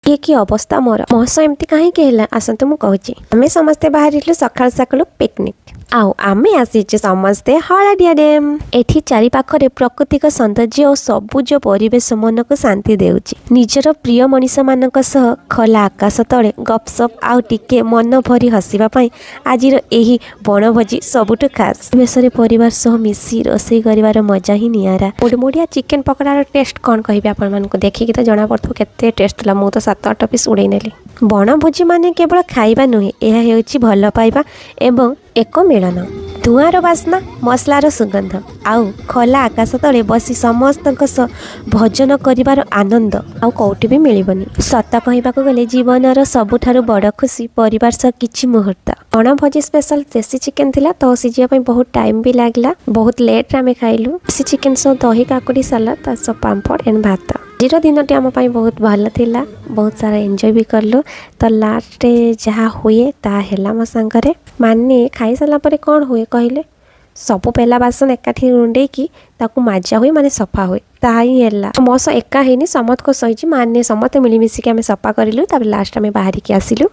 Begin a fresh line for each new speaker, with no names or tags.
ଇଏ କି ଅବସ୍ଥା ମୋର! ମୋ ସହ ଏମିତି କାହିଁକି ହେଲା? ଆସନ୍ତୁ, ମୁଁ କହୁଛି। ଆମେ ସମସ୍ତେ ବାହାରିଲୁ ସକାଳୁ ସକାଳୁ ପିକନିକ୍ ଆଉ ଆମେ ଆସିଛୁ ସମସ୍ତେ ହଳଦିଆ ଡ୍ୟାମ୍। ଏଠି ଚାରିପାଖରେ ପ୍ରାକୃତିକ ସୌନ୍ଦର୍ଯ୍ୟ ଓ ସବୁଜ ପରିବେଶ ମନକୁ ଶାନ୍ତି ଦେଉଛି। ନିଜର ପ୍ରିୟ ମଣିଷମାନଙ୍କ ସହ ଖୋଲା ଆକାଶ ତଳେ ଗପସପ ଆଉ ଟିକେ ମନ ଭରି ହସିବା ପାଇଁ ଆଜିର ଏହି ବଣଭୋଜି ସବୁଠୁ ଖାସ୍। ପରିବେଶରେ ପରିବାର ସହ ମିଶି ରୋଷେଇ କରିବାର ମଜା ହିଁ ନିଆରା। ମୁଡ଼ମୁଡ଼ିଆ ଚିକେନ ପକୋଡ଼ାର ଟେଷ୍ଟ କ'ଣ କହିବି ଆପଣମାନଙ୍କୁ? ଦେଖିକି ତ ଜଣାପଡ଼ୁଥିବ କେତେ ଟେଷ୍ଟ ଥିଲା। ମୁଁ ତ ସାତ ଆଠ ପିସ୍ ଉଡ଼େଇ ନେଲି। ବଣଭୋଜି ମାନେ କେବଳ ଖାଇବା ନୁହେଁ, ଏହା ହେଉଛି ଭଲ ପାଇବା ଏବଂ ଏକ ମିଳନ। ଧୂଆଁର ବାସ୍ନା, ମସଲାର ସୁଗନ୍ଧ ଆଉ ଖୋଲା ଆକାଶ ତଳେ ବସି ସମସ୍ତଙ୍କ ସହ ଭୋଜନ କରିବାର ଆନନ୍ଦ ଆଉ କେଉଁଠି ବି ମିଳିବନି। ସତ କହିବାକୁ ଗଲେ ଜୀବନର ସବୁଠାରୁ ବଡ଼ ଖୁସି ପରିବାର ସହ କିଛି ମୁହୂର୍ତ୍ତ। ବଣଭୋଜି ସ୍ପେଶାଲ ଦେଶୀ ଚିକେନ ଥିଲା, ତ ସିଝିବା ପାଇଁ ବହୁତ ଟାଇମ୍ ବି ଲାଗିଲା। ବହୁତ ଲେଟ୍ରେ ଆମେ ଖାଇଲୁ। ଦେଶୀ ଚିକେନ ସହ ଦହି କାକୁଡ଼ି ସାଲାଡ଼, ତା ସହ ପାମ୍ପଡ଼ ଆଣ୍ଡ ଭାତ। ଆଜିର ଦିନଟି ଆମ ପାଇଁ ବହୁତ ଭଲ ଥିଲା। ବହୁତ ସାରା ଏନ୍ଜୟ ବି କଲୁ। ତ ଲାଷ୍ଟରେ ଯାହା ହୁଏ ତାହା ହେଲା ମୋ ସାଙ୍ଗରେ। ମାନେ ଖାଇସାରିଲା ପରେ କ'ଣ ହୁଏ କହିଲେ? ସବୁ ବେଲା ବାସନ ଏକାଠି ରୁଣ୍ଡେଇକି ତାକୁ ମାଜା ହୁଏ, ମାନେ ସଫା ହୁଏ। ତାହା ହିଁ ହେଲା। ମୋ ସହ ଏକା ହେଇନି, ସମସ୍ତଙ୍କ ସହ ହେଇଛି। ମାନେ ସମସ୍ତେ ମିଳିମିଶିକି ଆମେ ସଫା କରିଲୁ। ତାପରେ ଲାଷ୍ଟ ଆମେ ବାହାରିକି ଆସିଲୁ।